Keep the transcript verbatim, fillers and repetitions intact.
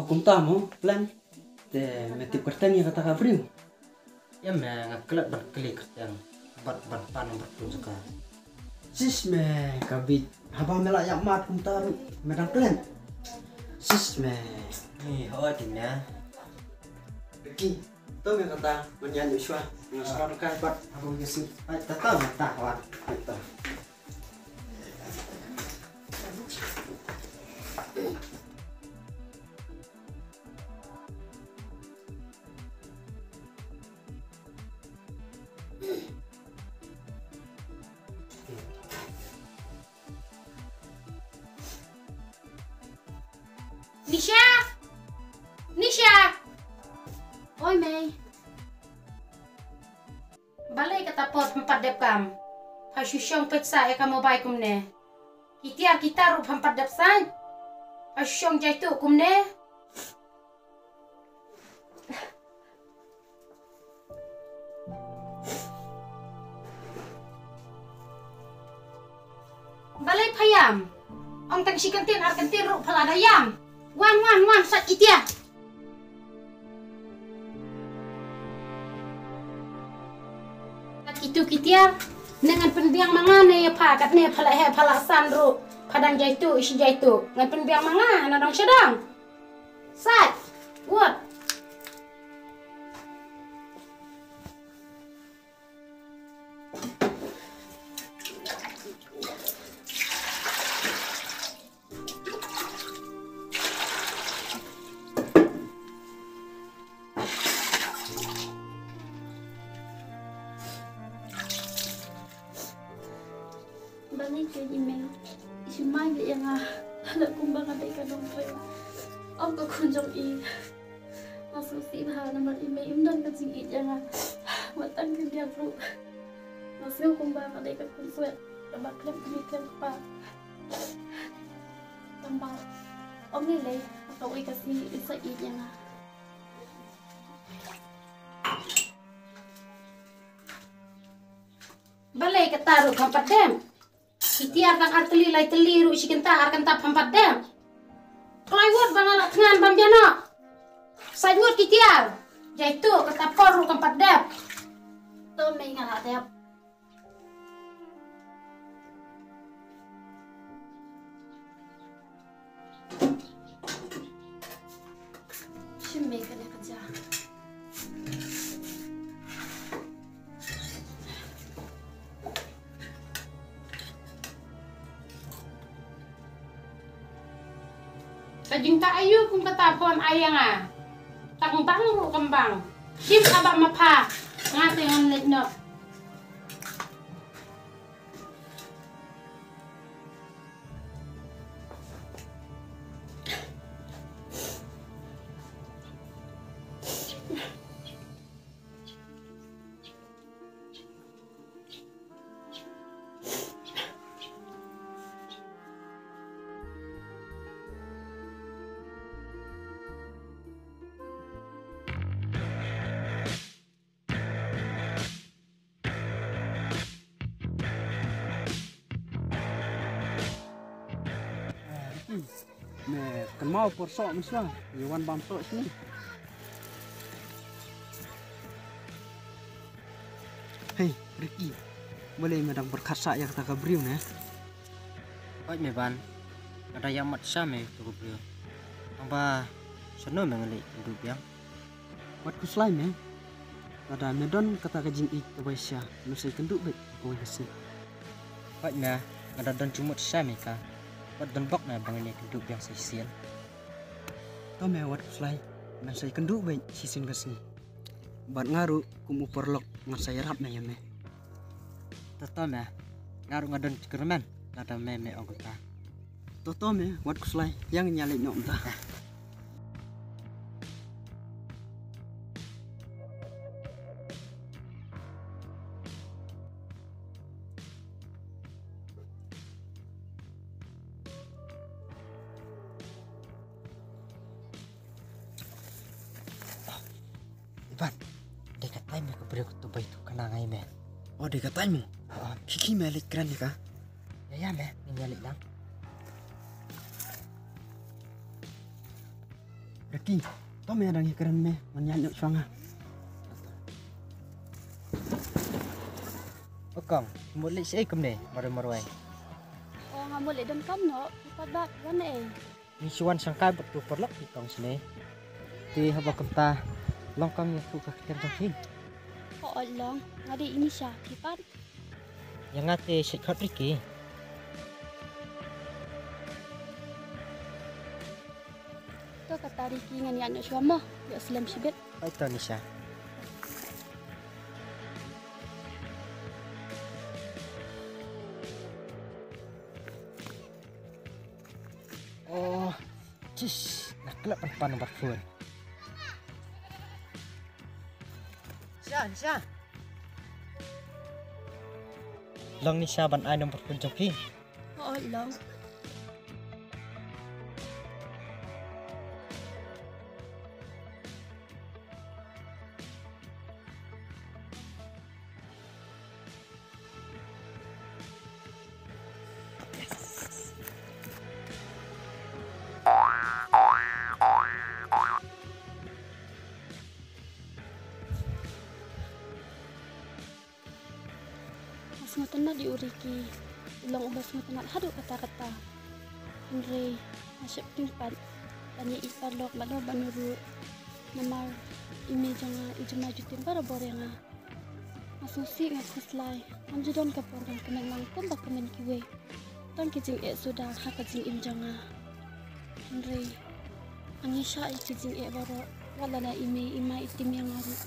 Kumta mo, plan. Te me tip kyrteng ïa kata ka briew? Ïa me, nga klet ban kylli kyrteng bad ban pan number phone jong ka. Sis me, ka bit. Haba me la ïa mad kumta ruh me dang klet. Sis me. Ni ho ti me. Ricky, to me kata, man ïa nyu shwa. Nga sngap kai bad haba ngi sngap. Ai, ta ta, ta, ta. Nisha! Nisha! Oi, Mei. Balei kata por pham pat dep kam? Pha shu shong peit sa ïa ka mobile kumne. Ki tiar ki tar ruh pham pat dep sait. Pha shu shong jaitu kumne. Balei pha ïam? Ong tang shi kyntien ar kyntien ruh pha la da ïam. Wan, wan, wan, sait ki tiar. Kat kitu ki tiar, ne ngan pynbiang ma nga ne ïa pha, katne pha la heh pha la san ruh, pha dang jaitu, shi jaitu. Ngan pynbiang ma nga, na dang sha dang. Sait, wat. Balei keiñ i Mei i shu mai beit ïa nga. La kumba nga dei ka nongtrei, ym ka khun jong i. Nga sngewsih bha namar i Mei im don ka jingïeit ïa nga. Wat tang ka diang ruh. Nga sngew kumba nga dei ka khun swet kaba khlem kmie khlem kpa. Tang ba ym lei lei ha kawei ka sngi i sa ïeit ïa nga. Balei kata ruh pham pat dem? Ki tiar tang ar tylli lai tylli ruh shi kynta ar kynta pham pat dem. Kloi wut ba nga la thngan bam jano. Sait wut ki tiar. Jaitu kata por ruh kam pat dep. To Mei nga la dep. Shim Mei kane ka ja. Ka jingtah aïu kum kata phone ai ïa nga. Tang bang ruh kam bang. Shim ka ba ma pha. Nga te ngan leit noh. Me kynmaw por soh mynshuwa, ngi wan bam soh shane. Hei, Ricky, balei me dang pyrkhat sah ïa kata ka briew ne? Hooid me Ban, nga da ïa mad sha me ïa kata ka briew. Tang ba shano me nga leit kynduh biang? Wat khuslai me. Lada me don kata ka jingïeit kaba shisha, me sa ïakynduh beit ha kawei ka sngi. Hooid me, nga da don jingmut shisha me ïa ka. Wat don bok me ba ngan ïakynduh biang sa shisien. To me wat khuslai, ngan sa ïakynduh beit shisien ka sngi. Bad nga ruh kum u paralok ngan sa ïarap me ïa me. To to me, nga ruh nga don jingkyrmen lada me me ong kumta. To to me, wat khuslai, ïa ngin ïa leit noh mynta. Iban, dei katai me ka briew katu ba ïathuh khana nga ïa me. O, dei katai mo. Khie khie me leit kren ïa ka. Ïa ïa me, ngin ïa leit lang. Ricky, to me dang ïakren me, ngan ïaid noh shuwa nga. O kong, mut leit shaei kumne marwei marwei? O nga mut leit donkam noh, ki pat bad wan ei? Ngi shu wan shangkai bad tu paralok ki kong shane. Te haba kumta long kong ïathuh ka ktien jong phi. Hooid long, nga dei i Nisha, phi pat? Ïa nga te Shait Khot Ricky. To kata Ricky ngan ïaid noh shuwa mo, ïoh slem shibit. Oi to Nisha. Oh, tis, na klep ban pan number phone. Nisha, Nisha. Long Nisha ban ai number phone jong phi. Hooid long. Nga sngewtynnat ïa u Ricky, u long uba sngewtynnat haduh katta katta. Hynrei nga sheptieng pat ban ïa i paralok bad u Banu ruh. Namar i mei jong nga i jemai jutien barabor ïa nga. Nga sngewsih, nga khuslai, ngam ju don ka por ban kmen lang kumba kmen kiwei. Tang ki jingeh suda ha ka jingim jong nga. Hynrei nga ngi shah ïa ki jingeh baroh, wat la da i mei i mai i tim ïa nga ruh.